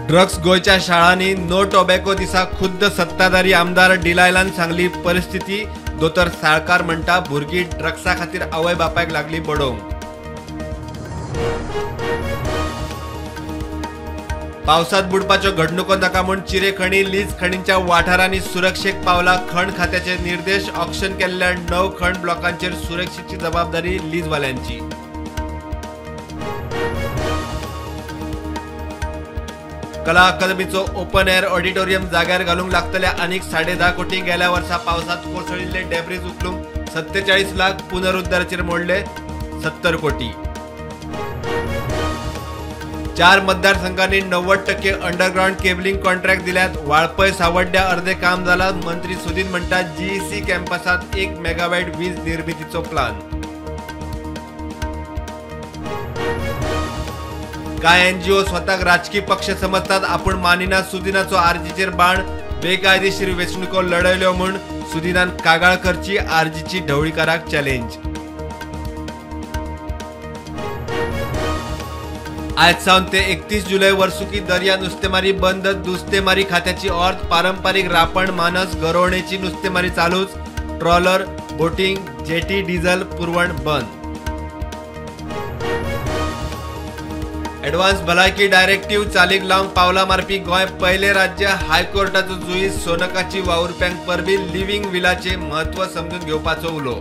Drugs गोंयच्या शाळांनी no tobacco दिसा खुद्द सत्ताधारी आमदार डिलायलान सांगली परिस्थिती. दोतोर साळकार म्हणटा भुरगीं ड्रग्सा खातीर आवय बापायक लागली बडोवंक. पावसात बुडपाच्यो घडणुको नाका म्हूण चिरे खणी लीज खणींच्या वाठारांनी सुरक्षेक पावला खण खात्याचे निर्देश. ऑक्शन केल्ल्या 9 खण ब्लॉकांचेर सुरक्षेची जबाबदारी लीजवाल्यांची. कला अकादमीचो ओपन एअर ऑडिटोरियम जाग्यार घालूंक लागतल्या आनीक 10.5 कोटी. गेल्या वर्सा पावसात कोसळिल्ले डेब्रीज उखलूंक 47 लाख, पुनरुद्धाराचेर मोडले 70 कोटी. 4 मतदारसंघांनी 90% अंडरग्राउंड केबलिंग कॉन्ट्रॅक्ट दिल्यात. वाळपय सावड्ड्या अर्दे काम जाला. मंत्री सुदीन म्हणटा जीईसी कॅम्पसात 1 मेगावॅट वीज निर्मितीचो प्लान. कांय एनजीओ स्वताक राजकी पक्ष समजतात, आपूण मानिना सुदिनाचो आरजीचेर बाण. बेकायदेशीर वेंचणुको लढयल्यो म्हूण सुदिनान कागाळ करची, आरजीची ढवळीकाराक चॅलेंज. आयज सावन ते 31 जुलय वर्सुकी दर्या नुस्तेमारी बंद. नुस्तेमारी खात्याची ऑर्द. पारंपारीक रापण, मानस, गरोवणेची नुस्तेमारी चालूच. ट्रॉलर, बोटिंग, जेटी, डिझल पुरवण बंद. एडवान्स भलायकी डायरेक्टिव्ह चालीक लावंक पावलां मारपी गोंय पयलें राज्य. हायकोर्टाचो जुईज सोनकाची वावुरप्यांक परबी. लिव्हिंग विलाचें म्हत्व समजून घेवपाचो उलो.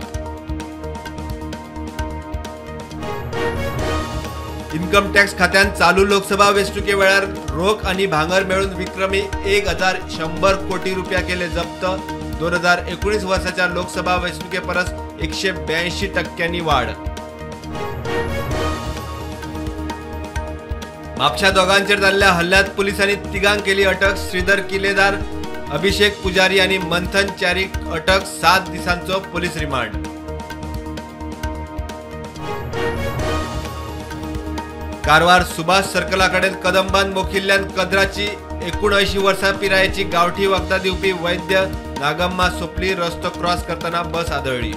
इन्कम टॅक्स खात्यान चालू लोकसभा वेंचणुके वेळार रोख आनी भांगर मेळून विक्रमी 1100 कोटी रुपया केले जप्त. 2019 वर्साच्या लोकसभा वेंचणुके परस 182% वाड. म्हापशा दोगांचेर जाल्ल्या हल्ल्यात पुलिसांनी तिगांक केली अटक. श्रीधर किलेदार, अभिषेक पुजारी आनी मंथन च्यारीक अटक. 7 दिसांचो पुलीस रिमांड. कारवार सुभाष सर्कला कडेन कदंबान मोखिल्ल्यान कदराची 79 वर्सां पिरायेची गांवठी वखदां दिवपी वैद्य नागम्मा सोपली. रस्तो क्रॉस करतना बस आदळ्ळी.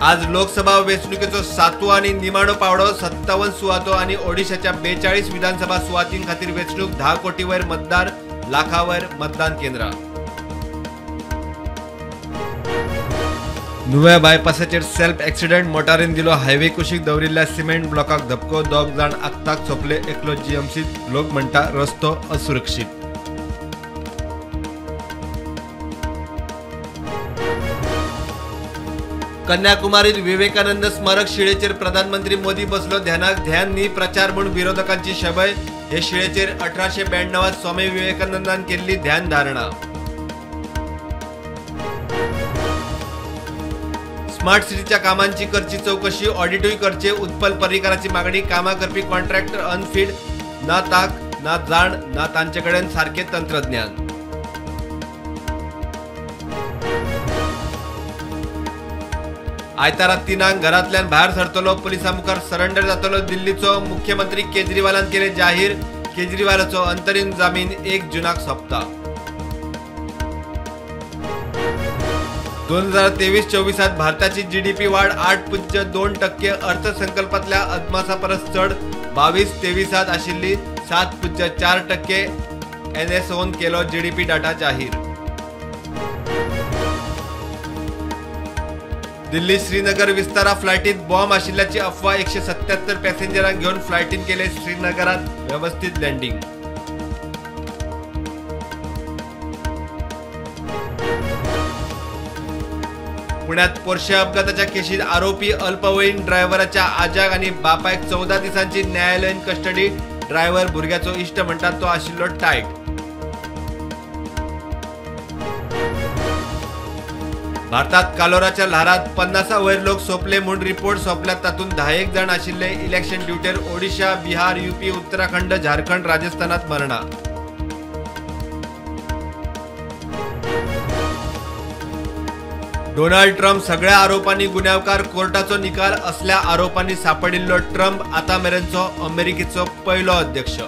आज लोकसभा वेंचणुकेचो 7वो आनी निमाणो पावडो. 57 सुवातो आनी ओडिशाच्या 42 विधानसभा सुवातीं खातीर वेंचणूक. 10 कोटी वयर मतदार, लाखावयर मतदान केंद्रां. नुव्या बायपासाचेर सेल्फ एक्सिडंट. मोटारीन दिलो हायवे कुशीक दवरिल्ल्या सिमेंट ब्लॉकाक धपको. 2 जाण आक्ताक सोंपले, एकलो जीएमसीत. लोक म्हणटा रस्तो असुरक्षीत. कन्याकुमारीत विवेकानंद स्मारक शिळेचेर प्रधानमंत्री मोदी बसलो ध्यानाक. ध्यान न्ही प्रचार म्हूण विरोधकांची शबय. हे शिळेचेर 1892 स्वामी विवेकानंदान केल्ली ध्यान धारणा. स्मार्ट सिटीच्या कामांची करची चौकशी, ऑडिटूय करचे. उत्पल पर्रीकाराची मागणी. कामां करपी कॉन्ट्रॅक्टर अनफीड, ना ताक, ना जाण, ना तांचे कडेन सारकें तंत्रज्ञान. आयतारा 3 घरांतल्यान भायर सरतलो, पुलिसां मुखार सरेंडर जातलो. दिल्लीचो मुख्यमंत्री केजरीवालान केले जाहीर. केजरीवालाचो अंतरीम जामीन 1 जूनाक सोंपता. 2023-24 भारताची जीडीपी वाढ 8.2%. अर्थसंकल्पातल्या अदमासा परस चड. 22-23 आशिल्ली 7.4%. एनएसओन केलो जीडीपी डाटा जाहीर. दिल्ली श्रीनगर विस्तारा फ्लायटीत बॉम्ब आशिल्ल्याची अफवा. 177 पॅसेंजरांक घेवन फ्लायटीन केले श्रीनगरात वेवस्थीत लँडिंग. पुण्यात पोर्शे अपघाताच्या केशीत आरोपी अल्पवयीन ड्रायव्हराच्या आज्याक आनी बापायक 14 दिसांची न्यायालयीन कस्टडी. ड्रायव्हर भुरग्याचो इश्ट म्हणटात तो आशिल्लो टायट. भारतात कालोराच्या ल्हारात 50 वयर लोक सोंपले म्हूण रिपोर्ट सोंपल्यात. तातूंत 10 जाण आशिल्ले इलेक्शन ड्युटेर. ओडिशा, बिहार, युपी, उत्तराखंड, झारखंड, राजस्थानात मरणां. डोनाल्ड ट्रम्प सगळ्या आरोपांनी गुन्यांवकार. कोर्टाचो निकाल. असल्या आरोपांनी सापडिल्लो ट्रम्प आतां मेरेनचो अमेरिकेचो पयलो अध्यक्ष.